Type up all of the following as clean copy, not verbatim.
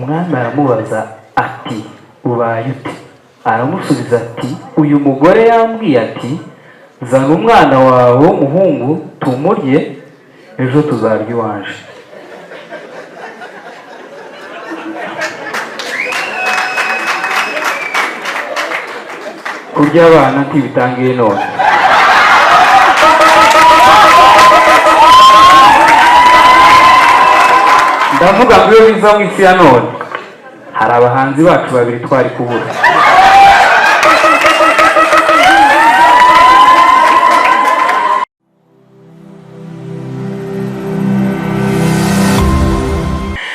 Umwami aramubaza ati: "Ubaye ute?" Aramusubiza ati: "Uyu mugore yambwiye ati: 'Zana umwana wawe w'umuhungu tumurye, ejo tuzarya iwaje.'" Kurya abana ntibitangiye none. Ndavuga ngo iyo biza mu isi ya none, hari abahanzi bacu babiri twari kubura.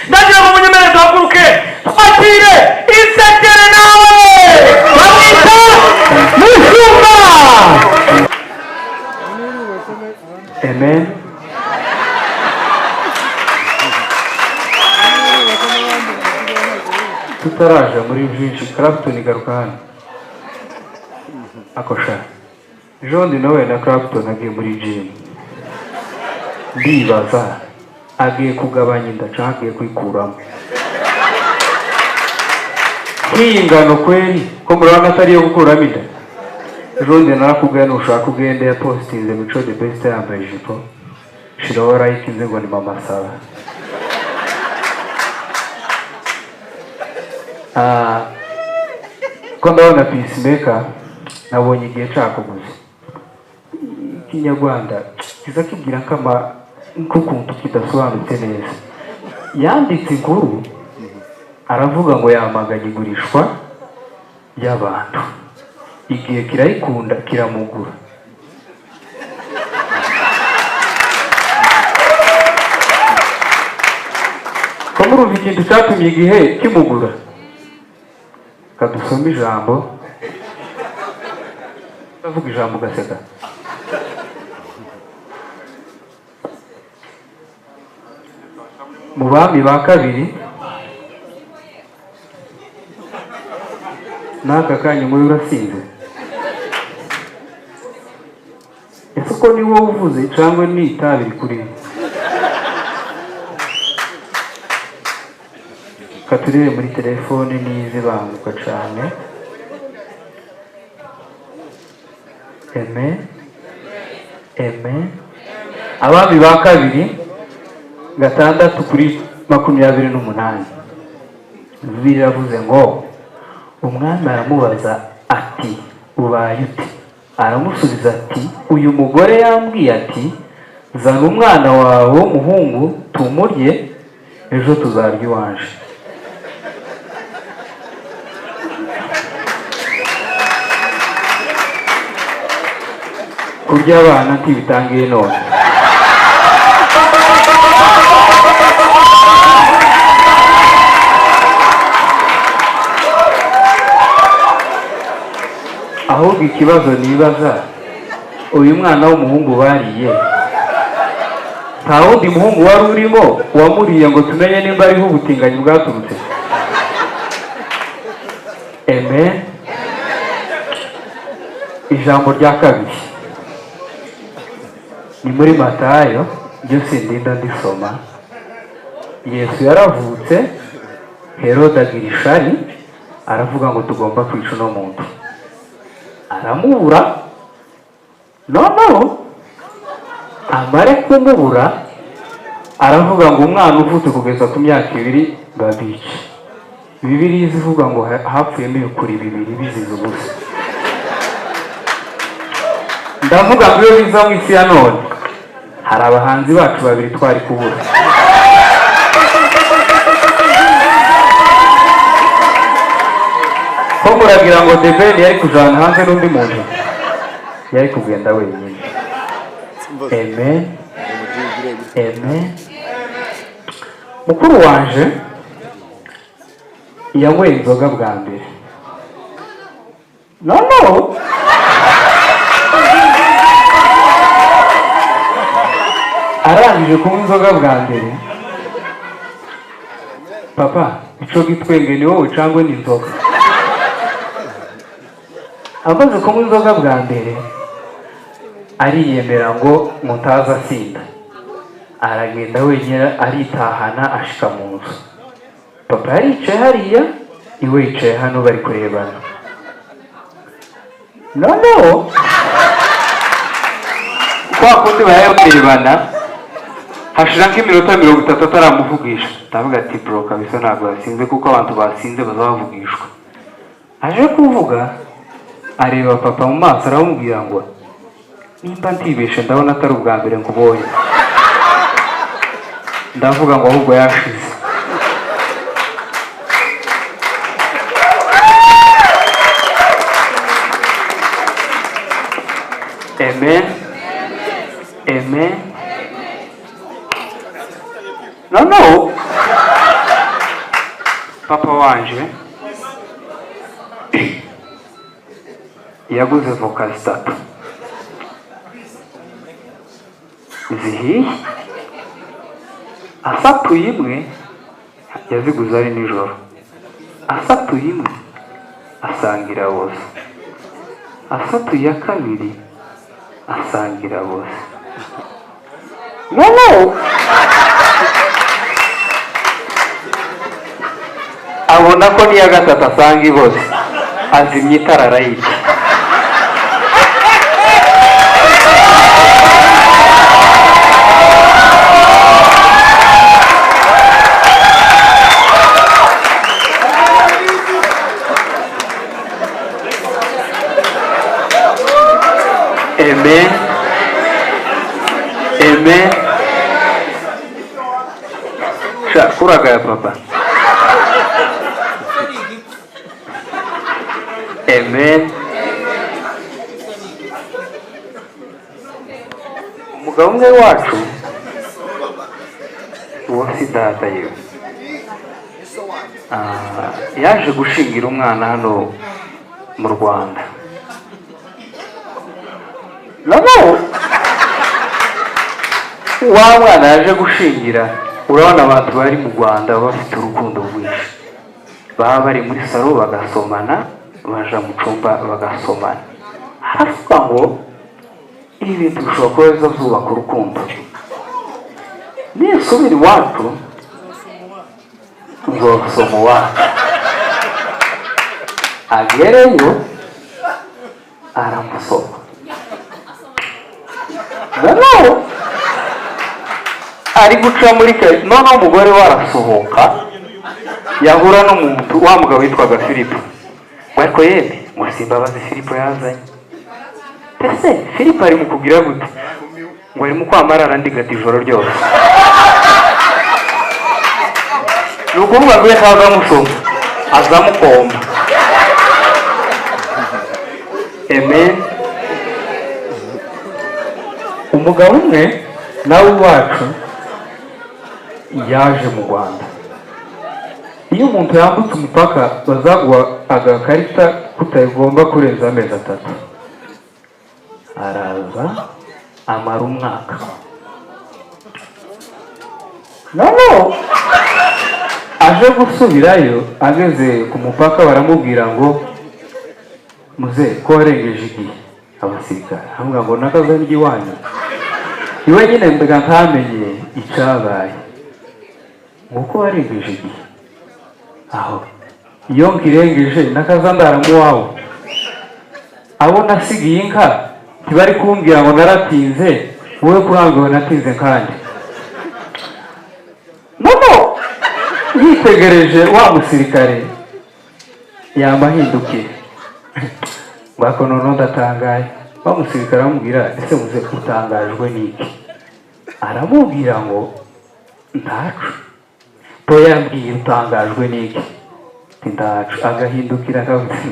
Ndagira ngo munyemerere duhaguruke, twakire Isekere nawe bamwita Mushumba. Amen. Tutaraja muri byinshi, Clapton, garuka hano. Akosha ejo ndi nawe na Clapton agiye muri gym, ndibaza agiye kugabanya inda canke agiye kwikuramo nk'iyi ngano kweri, ko murabona atari iyo gukuramo inda. Ejo bundi narakubwiye, nushaka ugende, yapositinze Mico The Best yambaye ijipo, shiraho like, nze ngo ni Mama Saba. Ah, ko ndabona Peacemaker, nabonye igihe cakuguze Ikinyarwanda kiza kibwira kama nk'ukuntu kidasobanutse neza. Yanditse inkuru, aravuga ngo yamaganye igurishwa ry'abantu, igihe kirayikunda kiramugura. Ko murumva ikintu cyatumye igihe kimugura? Kadusome ijambo. Ndavuga ijambo ugaseka. Mu Bami ba Kabiri, n'aka kanya muri urasinze. Ese uko ni wowe uvuze cyangwa ni itabi rikuri? Katurebe muri telefone n'izibanguka cyane. Eme eme Abami ba Kabiri 6:28, Bibiliya iravuze ngo: "Umwami aramubaza ati: 'Ubaye ute?' Aramusubiza ati: 'Uyu mugore yambwiye ati: Zana umwana wawe w'umuhungu tumurye, ejo tuzarya iwaje.'" Kurya abana ntibitangiye none. Ahubwo ikibazo nibaza, uyu mwana w'umuhungu bariye, nta wundi muhungu wari urimo wamuriye ngo tumenye nimba ariho ubutinganyi bwaturutse? Amen. Ijambo rya kabiri ni muri Matayo, ryo sindinda ndisoma. Yesu yaravutse, Herode agira ishari, aravuga ngo tugomba kwica uno muntu, aramubura. Noneho amare kumubura, aravuga ngo umwana uvutse kugeza ku myaka 2 babice. Bibiliya ivuga ngo hapfuyemo ibikuri bibiri bizize ubusa. Ndavuga ngo iyo biza mu isi ya none, hari abahanzi bacu babiri twari kubura. Ko muragira ngo The Ben yari kujana hanze n'undi muntu? Yari kugenda wenyine. Amen, amen. Mukuru wanje yanyweye inzoga bwa mbere, noneho arangije kunywa inzoga bwa mbere: "Papa, ico gitwenge ni wowe cangwe ni inzoga?" Amaze kunywa inzoga bwa mbere, ariyemera ngo mutaza asinda, aragenda wenyine, aritahana, ashika mu nzu. Papa yaricaye hariya, iwe yicaye hano, bari kurebana. Noneho kwa kundi bayarebana, hashira nk'iminota 30 ataramuvugisha. Ndavuga ati bro, kabisa ntabwo yasinze, kuko abantu basinze bazabavugishwa. Aje kuvuga, areba papa mu maso, aramubwira ngo nimba ntibeshe ndabona atari ubwa mbere nkubonye. Ndavuga ngo ahubwo yashize. Amen. Amen. No. Papa wanje yaguze voka 3 zihiye, asatuye imwe, yaziguze ari nijoro, asatuye imwe asangira bose, asatuye iya kabiri asangira bose. No. Abona ko n'iya gatatu asanga ibose, azimya itara arayica. Amen. Amen. Sha kuraga ya papa. Amen. Umugabo umwe wacu uwo si data yewe, yaje gushingira umwana hano mu Rwanda. Noneho wa mwana yaje gushingira, urabona abantu bari mu Rwanda bafite urukundo rwinshi, baba bari muri salo bagasomana, baja mu cumba bagasomana. Haravuga ngo ibi bintu bishobora kuba biza byubaka urukundo. Nisubira iwacu nzosoma iwacu. Agereyo aramusoma. Noneho ari guca muri kare, noneho umugore we arasohoka, yahura n'umuntu wa mugabo witwaga Filipo. Ariko yemwe ngo simbabazi Filipo yazanye. Ese Filipo ari mu kugira gute? Ngo ari mu kwamarara ndigata ijoro ryose. Ni ukuvuga ngo iyo azamusoma azamukomba. Amen. Umugabo umwe nawe wacu yaje mu Rwanda. Iyo umuntu yambutse umupaka bazaguha agakarita kutagomba kurenza amezi 3. Araza amara umwaka. Noneho aje gusubirayo, ageze ku mupaka baramubwira ngo muze ko warengeje igihe. Abasirikare aramubwira ngo nakaze iwanyu. Iwe nyine mbega ntamenye icyabaye, nguko warengeje igihe. Aho iyo nkirengeje nakaza ndaramu wawe, abo nasigiye inka ntibari kumbwira ngo naratinze, wowe kurambwira natinze kandi. Noneho yitegereje wa musirikare yamahindukiye, ngo noneho ndatangaye. Wa musirikare aramubwira ese muze utangajwe n'iki? Aramubwira ngo ntacu. To yambwiye utangajwe n'iki? Ntacu. Agahindukira akavuga ati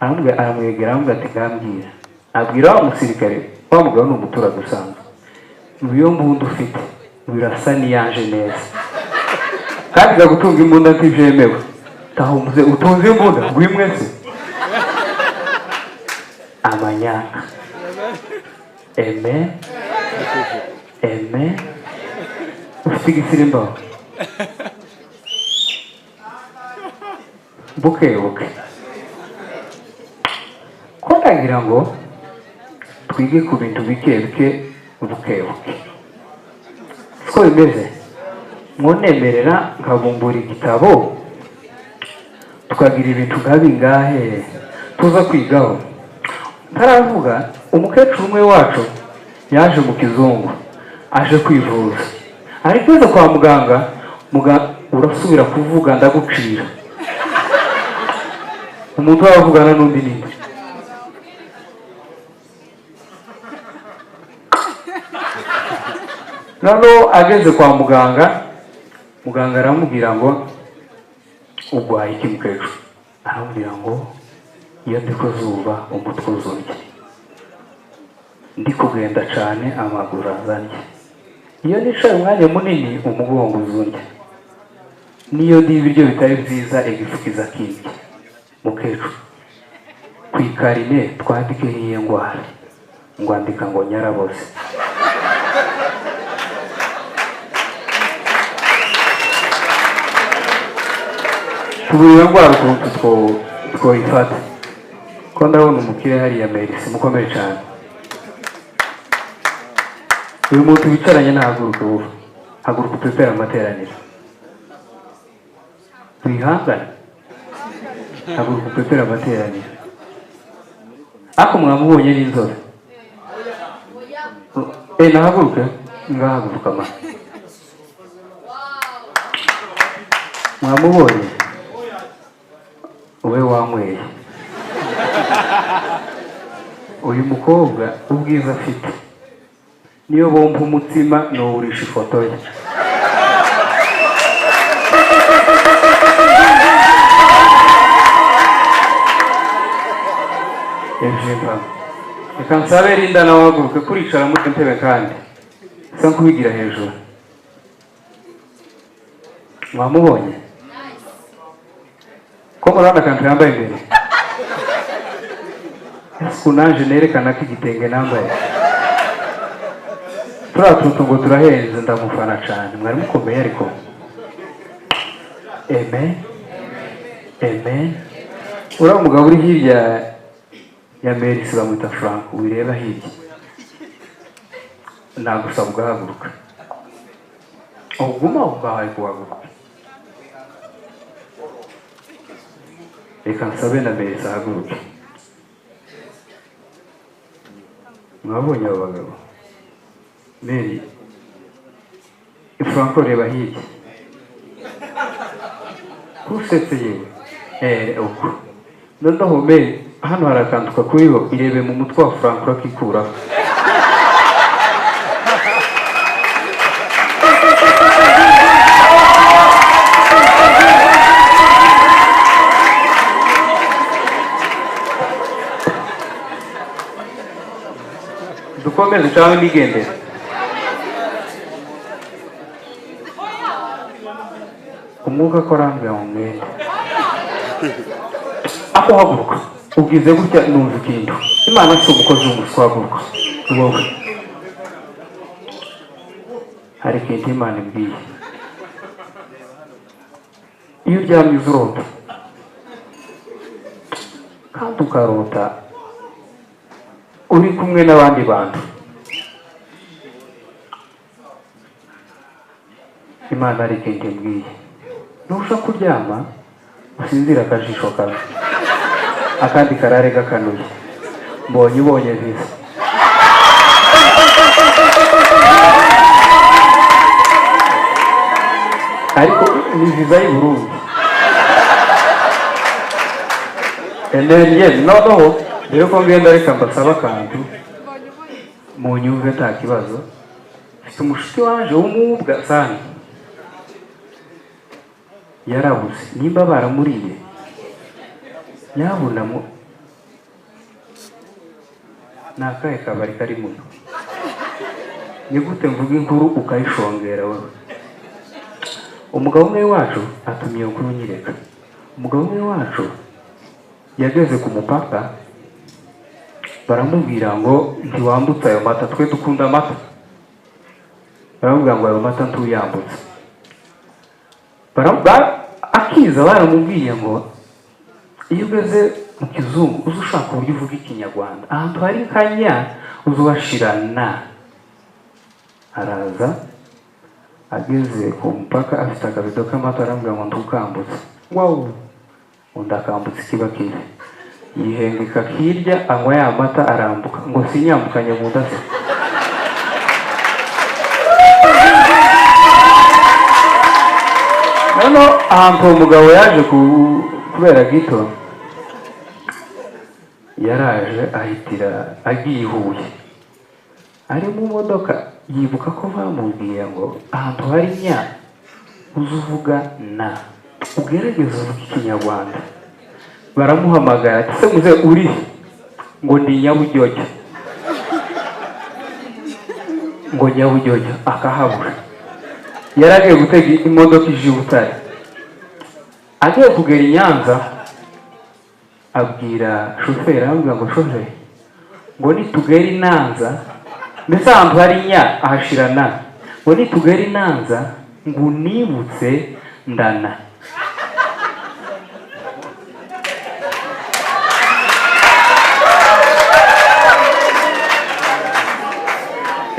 aramubwira, aramwegera aramubwira ati ngambwira. Abwira wa musirikare, wa mugabo ni umuturage usanzwe, iyo mbunda ufite birasa n'iyanje neza, kandi gutunga imbunda ntibyemewe. Taho muze utunze imbunda ngwimwe se amanyanga. Amen. Amen. Ufite igisimba buke buke. Ko ndagira ngo twige ku bintu bike bike buke buke. Siko bimeze. Mwonemerera nkabumbura igitabo tukagira ibintu nka bingahe tuza kwigaho. Ntaravuga, umukecuru umwe wacu yaje mu kizungu aje kwivuza, ariko aza kwa muganga, urasubira kuvuga ndagucira. Umuntu wavugana n'undi ninde? Noneho ageze kwa muganga, muganga aramubwira ngo urwaye iki mukecuru? Aramubwira ngo iyo ndi kuzuba umutwe uzurya, ndi kugenda cyane amaguru azanye, iyo nicaye umwanya munini umugongo uzurya, niyo ndi ibiryo bitari byiza igifu kizakirya. Mukecuru, ku ikarine twandike iyo ndwara, ngwandika ngo nyaraboze. Tubura ndwara ukuntu twoyifata. Ko ndabona umukire hariya Merisi mukomeye cyane. Uyu muntu wicaranye ntahaguruke vuba, haguruka upepere amateraniro, wihangane, haguruka upepere amateraniro. Ariko mwamubonye n'inzobe? Nahaguruke, ngahaguruka ma. Mwamubonye? Ube wanyweye. Uyu mukobwa ubwiza afite, niyo bomba umutsima nowurisha ifoto ye. Reka nsabe Linda nawe ahaguruke, kuricara muri ntebe kandi sa nkubigira hejuru. Mwamubonye? Ko murabona akantu yambaye imbere? Ese naje nerekana ko igitenge nambaye. Turiya tuntu ngo turahenze, ndamufana cyane. Mwari mukomeye ariko. Amen. Amen. Uriya mugabo uri hirya ya Merisi bamwita Frank, wireba hirya. Nagusaba ugahaguruka. Uguma aho ngaho ariko uhaguruka. Reka nsabe na Merisi ahaguruke. Mwabonye abo bagabo? Mary, Franco reba hirya. Kusetse yewe. Uko. Noneho Mary, hano hari akantu kakuriho, irebe mu mutwe wa Franco urakikuraho. Dukomeze cyangwa nigendere? Umwuka ko arambwira ngo mwende. Ako haguruka ubwize gutya numva ikintu. Imana si umukozi w'umuswa, haguruka wowe. Hari ikintu Imana imbwiye. Iyo uryamye uzurota kandi ukarota uri kumwe n'abandi bantu, Imana ari ikintu imbwiye. Ntusha kuryama usinzira akajisho kamwe akandi karare gakanuye. Mbonye ubonye visa. Ariko ni visa y'u Burundi. Noneho rero ko ngenda reka mbasaba akantu munyumve nta kibazo. Mfite umushuti waje w'umubwa sana, yarabuze nimba baramuriye nyabuna ni akahe kabari kari muno? Ni gute mvuga inkuru ukayishongera wowe? Umugabo umwe wacu atumye inkuru nyireka. Umugabo umwe wacu yageze ku mupaka baramubwira ngo ntiwambutse ayo mata, twe dukunda amata. Baramubwira ngo ayo mata ntuyambutse. Akiza baramubwiye ngo iyo ugeze mu kizungu uze ushaka uburyo uvuga ikinyarwanda, ahantu hari kanya uzubashirana. Araza Ageze ku mupaka afite akabido k'amata, arambwira ngo ntukambutse. Wow, undi akambutse ikiba kibi, yihengeka hirya, anywa ya mata, arambuka ngo sinyambukanye mu nda se. Noneho ahantu uwo mugabo yaje kubera gito, yaraje ahitira agiye i Huye, ari mu modoka yibuka ko bamubwiye ngo ahantu hari nya uze uvuga na, ugerageze uvuge ikinyarwanda. Baramuhamagara ati se muze uri he? Ngo ndi Nyabujyojya. Ngo Nyabujyojya akahabura. Yari agiye gutega imodoka ije i Butare, agiye kugera i Nyanza abwira shoferi, aramubwira ngo shoferi, ngo nitugera i Nyanza, mbese ahantu hari nya ahashira na, ngo nitugera i Nyanza ngo unibutse ndana.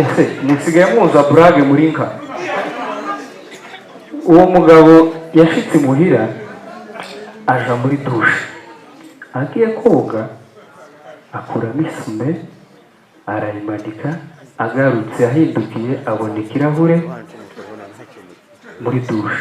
Ese musigaye muza burage muri nka? Uwo mugabo yashitse imuhira aja muri dushe, agiye koga akuramo isume arayimanika, agarutse ahindukiye abona ikirahure muri dushe.